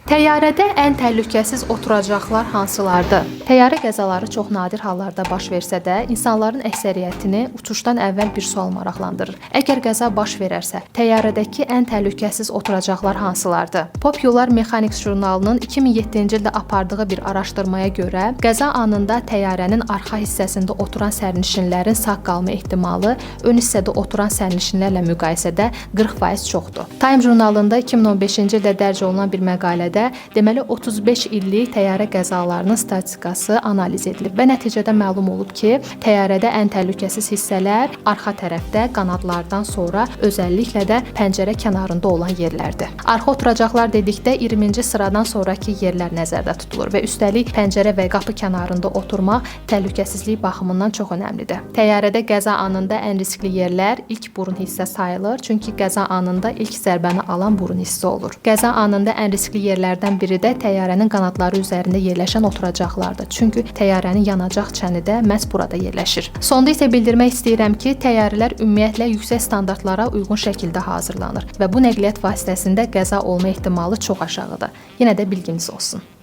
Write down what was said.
Təyyarədə ən təhlükəsiz oturacaqlar hansılardır? Təyyarə qəzaları çox nadir hallarda baş versə də, insanların əksəriyyətini uçuşdan əvvəl bir sual maraqlandırır. Əgər qəza baş verərsə, təyyarədəki ən təhlükəsiz oturacaqlar hansılardır? Popular Mechanics jurnalının 2007-ci ildə apardığı bir araşdırmaya görə, qəza anında təyyarənin arxa hissəsində oturan sərnişinlərin sağ qalma ehtimalı ön hissədə oturan sərnişinlərlə müqayisədə 40% çoxdur. Time jurnalında 2015-ci ildə dərc olunan bir məqalədə deməli 35 illik təyyarə qəzalarının statistikası analiz edilib və nəticədə məlum olub ki, təyyarədə ən təhlükəsiz hissələr arxa tərəfdə qanadlardan sonra özəlliklə də pəncərə kənarında olan yerlərdir. Arxa oturacaqlar dedikdə 20-ci sıradan sonrakı yerlər nəzərdə tutulur və üstəlik pəncərə və qapı kənarında oturmaq təhlükəsizlik baxımından çox önəmlidir. Təyyarədə qəza anında ən riskli yerlər ilk burun hissə sayılır, çünki qəza anında ilk zərbəni alan burun hissi olur. Qəza anında ən riskli yerlərdən biri də təyyarənin qanadları üzərində yerləşən oturacaqlardır. Çünki təyyarənin yanacaq çəni də məhz burada yerləşir. Sonda isə bildirmək istəyirəm ki, təyyarələr ümumiyyətlə yüksək standartlara uyğun şəkildə hazırlanır və bu nəqliyyat vasitəsində qəza olma ehtimalı çox aşağıdır. Yenə də bilginiz olsun.